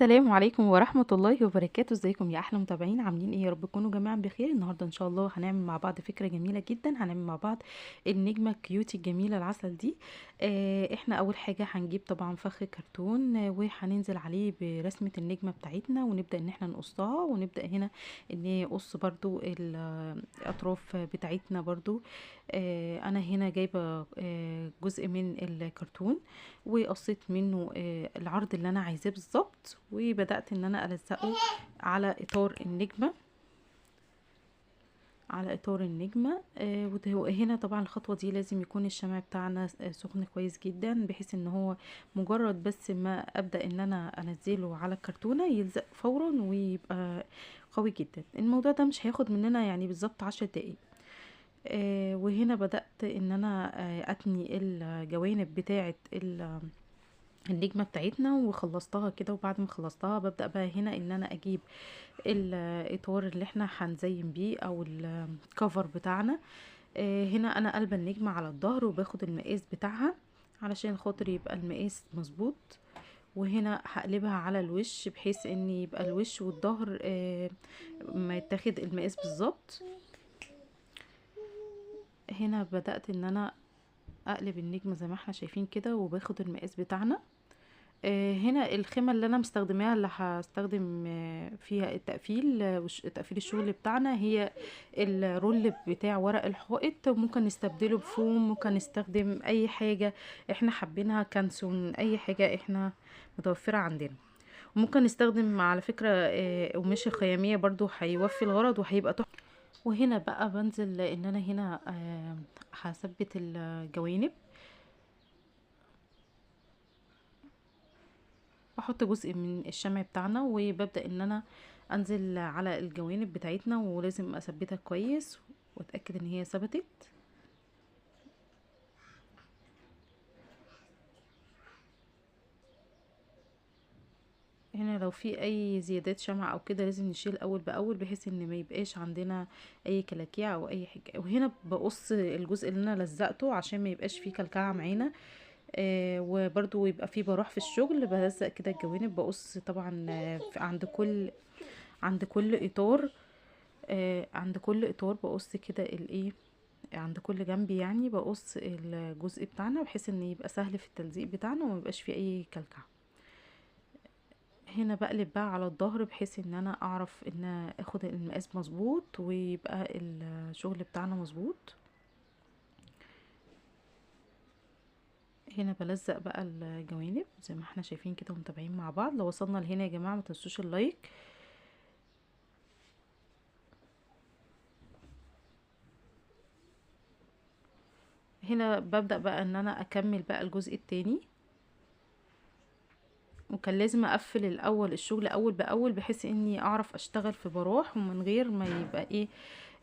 السلام عليكم ورحمة الله وبركاته. ازيكم يا احلى متابعين؟ عاملين ايه؟ يا رب تكونوا جميعا بخير. النهارده ان شاء الله هنعمل مع بعض فكرة جميلة جدا. هنعمل مع بعض النجمة ال cutie الجميلة العسل دي. احنا اول حاجة هنجيب طبعا فخ كرتون، وهننزل عليه برسمة النجمة بتاعتنا، ونبدأ ان احنا نقصها، ونبدأ هنا نقص برضو الاطراف بتاعتنا برضو. انا هنا جايبة جزء من الكرتون وقصيت منه العرض اللي انا عايزاه بالظبط، وبدأت ان انا الزقه على اطار النجمة، على اطار النجمة. وهنا طبعا الخطوة دي لازم يكون الشمع بتاعنا سخن كويس جدا، بحيث ان هو مجرد بس ما ابدأ ان انا انزله على الكرتونة يلزق فورا ويبقى قوي جدا. الموضوع ده مش هياخد مننا يعني بالظبط 10 دقايق. وهنا بدأت ان انا اتني الجوانب بتاعة النجمة بتاعتنا وخلصتها كده. وبعد ما خلصتها ببدأ بقى هنا ان انا اجيب الاطار اللي احنا هنزين بيه او الكفر بتاعنا. هنا انا قلبة النجمة على الظهر وباخد المقاس بتاعها علشان خاطر يبقى المقاس مظبوط، وهنا هقلبها على الوش بحيث ان يبقى الوش والظهر ما يتاخد المقاس بالظبط. هنا بدأت ان انا اقلب النجمة زي ما احنا شايفين كده وباخد المقاس بتاعنا. هنا الخامة اللي انا مستخدماها اللي هستخدم فيها التقفيل، تقفيل الشغل بتاعنا، هي الرول بتاع ورق الحائط. ممكن نستبدله بفوم، ممكن نستخدم اي حاجة احنا حابينها، كانسون، اي حاجة احنا متوفرة عندنا. ممكن نستخدم على فكرة قماش الخيامية برضو، هيوفي الغرض وهيبقى تحفة. وهنا بقى بنزل ان انا هنا هثبت الجوانب، بحط جزء من الشمع بتاعنا وببدأ ان انا انزل على الجوانب بتاعتنا، ولازم اثبتها كويس واتأكد ان هي ثبتت. هنا لو في اي زيادات شمع او كده لازم نشيل اول باول بحيث ان ما يبقاش عندنا اي كلاكيع او اي حاجة. وهنا بقص الجزء اللي انا لزقته عشان ما يبقاش فيه كلكعه معانا، وبرده يبقى فيه براح في الشغل. بلزق كده الجوانب، بقص طبعا عند كل اطار، عند كل اطار بقص كده الايه، عند كل جنب يعني بقص الجزء بتاعنا بحيث ان يبقى سهل في التلزيق بتاعنا وما يبقاش فيه اي كلكعه. هنا بقلب بقى على الظهر بحيث ان انا اعرف ان اخد المقاس مظبوط ويبقى الشغل بتاعنا مظبوط. هنا بلزق بقى الجوانب زي ما احنا شايفين كده ومتابعين مع بعض. لو وصلنا لهنا يا جماعة ما تنسوش ال like. هنا ببدأ بقى ان انا اكمل بقى الجزء التاني، وكان لازم اقفل الاول الشغل اول باول بحيث اني اعرف اشتغل في براح ومن غير ما يبقى ايه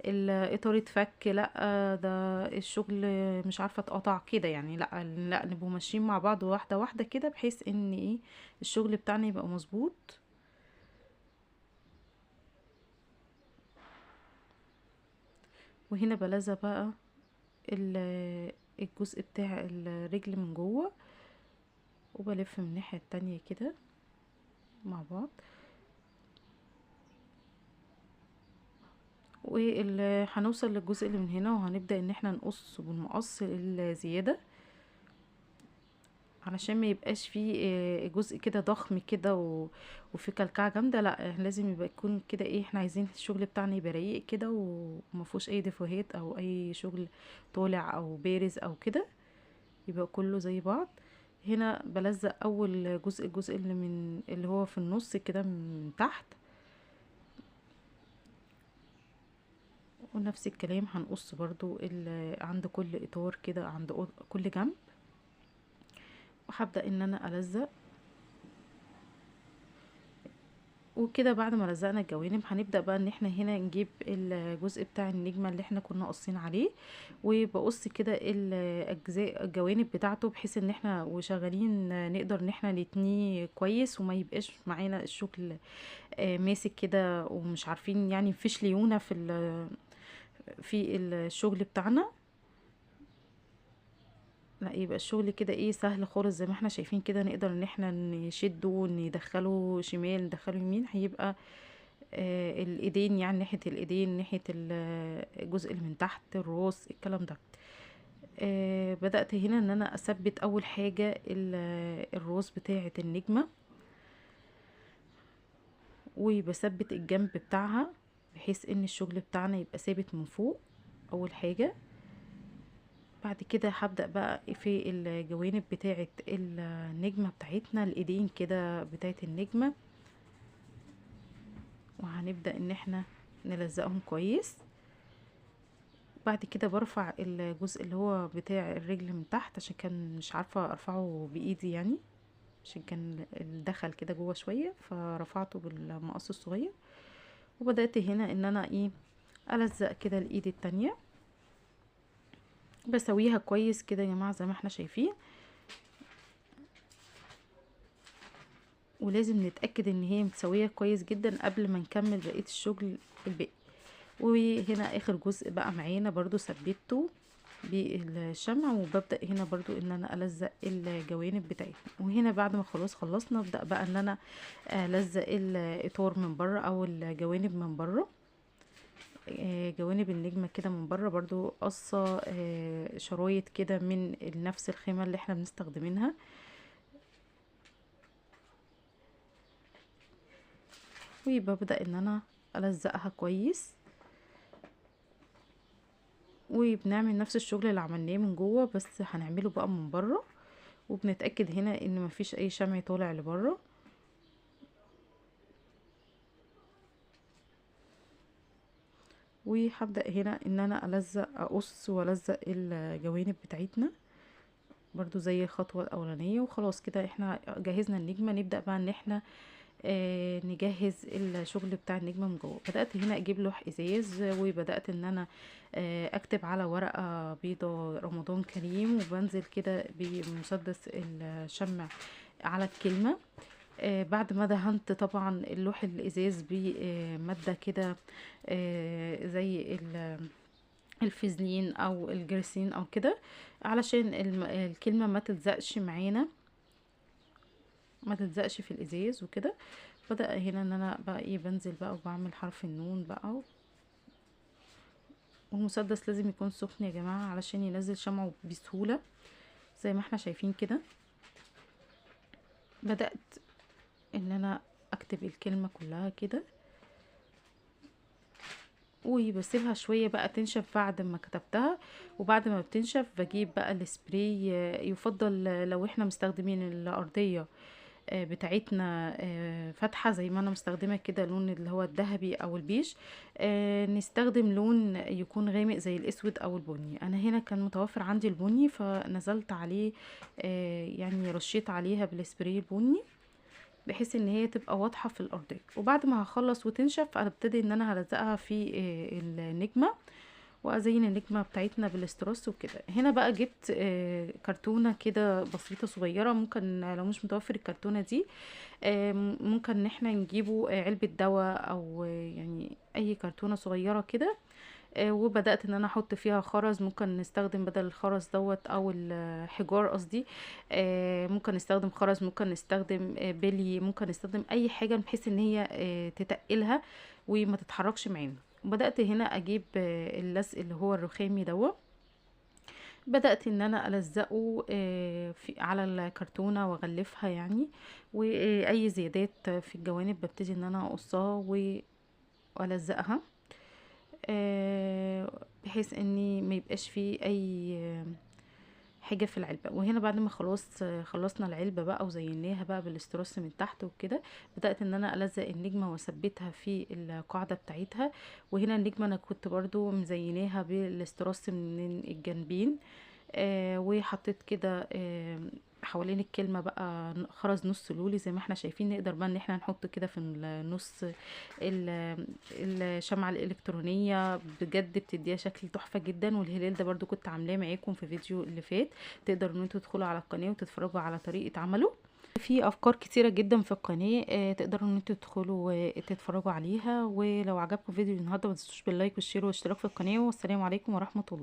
الاطار اتفك، لا ده الشغل مش عارفه اتقطع كده يعني، لا لا نبقوا ماشيين مع بعض واحدة واحدة كده بحيث ان ايه الشغل بتاعنا يبقى مظبوط. وهنا بلزق بقى الجزء بتاع الرجل من جوه وبلف من الناحية التانية كده مع بعض. وهنوصل للجزء اللي من هنا وهنبدأ ان احنا نقص بالمقص الزيادة علشان ما يبقاش فيه جزء كده ضخم كده وفي كلكعة جامدة، لا لازم يبقى يكون كده ايه، احنا عايزين الشغل بتاعنا يبقى رقيق كده وما فيهوش اي دفوهات او اي شغل طالع او بارز او كده، يبقى كله زي بعض. هنا بلزق اول جزء، الجزء اللي من اللي هو في النص كده من تحت، ونفس الكلام هنقص برضو عند كل اطار كده عند كل جنب. وهبدأ ان انا الزق وكده. بعد ما لزقنا الجوانب هنبدأ بقى ان احنا هنا نجيب الجزء بتاع النجمة اللي احنا كنا قاصين عليه، وبقص كده الاجزاء الجوانب بتاعته بحيث ان احنا وشغالين نقدر ان احنا نتنيه كويس وما يبقاش معانا الشغل ماسك كده ومش عارفين يعني مفيش ليونة في الشغل بتاعنا. لا يبقى الشغل كده ايه سهل خالص زي ما احنا شايفين كده. نقدر ان احنا نشده، ندخله شمال، ندخله يمين، هيبقى الايدين يعني ناحية الايدين، ناحية الجزء اللي من تحت الراس، الكلام ده. بدأت هنا ان انا اثبت اول حاجة الراس بتاعة النجمة، وبثبت الجنب بتاعها بحيث ان الشغل بتاعنا يبقى ثابت من فوق اول حاجة. بعد كده هبدأ بقى في الجوانب بتاعة النجمة بتاعتنا، الايدين كده بتاعة النجمة، وهنبدأ ان احنا نلزقهم كويس. بعد كده برفع الجزء اللي هو بتاع الرجل من تحت، عشان كان مش عارفة ارفعه بايدي يعني، عشان كان دخل كده جوه شوية، فرفعته بالمقص الصغير. وبدأت هنا ان انا ايه الزق كده الايد التانية، بسويها كويس كده يا جماعة زي ما احنا شايفين. ولازم نتأكد ان هي متسوية كويس جدا قبل ما نكمل بقية الشغل الباقي. وهنا اخر جزء بقى معانا برضو ثبته بالشمع، وببدأ هنا برضو ان انا الزق الجوانب بتاعتنا. وهنا بعد ما خلاص خلصنا ابدأ بقى ان انا الزق الاطار من بره او الجوانب من بره، جوانب النجمة كده من بره، برضو قصة شرايط كده من نفس الخامة اللي احنا بنستخدمينها. وببدأ ان انا الزقها كويس، وبنعمل نفس الشغل اللي عملناه من جوه بس هنعمله بقى من بره. وبنتأكد هنا ان مفيش اي شمع طالع لبره. وهبدأ هنا ان انا الزق، اقص والزق الجوانب بتاعتنا برضو زي الخطوة الاولانية. وخلاص كده احنا جهزنا النجمة. نبدأ بقى ان احنا نجهز الشغل بتاع النجمة من جوه. بدأت هنا اجيب لوح ازاز، وبدأت ان انا اكتب على ورقة بيضة رمضان كريم، وبنزل كده بمسدس الشمع على الكلمة. بعد ما دهنت طبعا اللوح الازاز بمادة كده زي الفازلين او الجرسين او كده، علشان الكلمة ما تلزقش معانا، ما تلزقش في الازاز وكده. بدأ هنا ان انا بقى ايه بنزل بقى وبعمل حرف النون بقى. والمسدس لازم يكون سخن يا جماعة علشان ينزل شمعة بسهولة زي ما احنا شايفين كده. بدأت ان انا اكتب الكلمة كلها كده، وبسيبها شوية بقى تنشف بعد ما كتبتها. وبعد ما بتنشف بجيب بقى السبراي، يفضل لو احنا مستخدمين الارضية بتاعتنا فاتحة زي ما انا مستخدمة كده لون اللي هو الذهبي او البيج، نستخدم لون يكون غامق زي الاسود او البني. انا هنا كان متوفر عندي البني فنزلت عليه، يعني رشيت عليها بالسبراي البني بحيث ان هي تبقى واضحة في الارضية. وبعد ما هخلص وتنشف هبتدي ان انا هلزقها في النجمة، وازين النجمة بتاعتنا بالاستروس وكده. هنا بقى جبت كرتونة كده بسيطة صغيرة، ممكن لو مش متوفر الكرتونه دي ممكن ان احنا نجيبه علبة دواء او يعني اي كرتونة صغيرة كده. وبدات ان انا احط فيها خرز، ممكن نستخدم بدل الخرز دوت او الحجار قصدي، ممكن نستخدم خرز، ممكن نستخدم بلي، ممكن نستخدم اي حاجة بحيث ان هي تتقلها وما تتحركش معانا. بدات هنا اجيب اللزق اللي هو الرخامي دوت، بدات ان انا الزقه على الكرتونه واغلفها يعني، واي زيادات في الجوانب ببتدي ان انا اقصها والزقها بحيث اني ما يبقاش فيه اي حاجة في العلبة. وهنا بعد ما خلاص خلصنا العلبة بقى وزيناها بقى بالاستروس من تحت وكده، بدات ان انا الزق النجمة واثبتها في القاعدة بتاعتها. وهنا النجمة انا كنت برضو مزيناها بالاستروس من الجنبين، وحطيت كده حوالين الكلمة بقى خرز نص لولي زي ما احنا شايفين. نقدر بقى ان احنا نحط كده في النص الشمعة الالكترونية، بجد بتديها شكل تحفة جدا. والهلال ده برضو كنت عاملاه معاكم في فيديو اللي فات، تقدروا ان انتوا تدخلوا على القناة وتتفرجوا على طريقة عمله. في افكار كتيرة جدا في القناة، تقدروا ان انتوا تدخلوا وتتفرجوا عليها. ولو عجبكم فيديو النهارده ما تنسوش بال like وال share والاشتراك في القناة، والسلام عليكم ورحمة الله.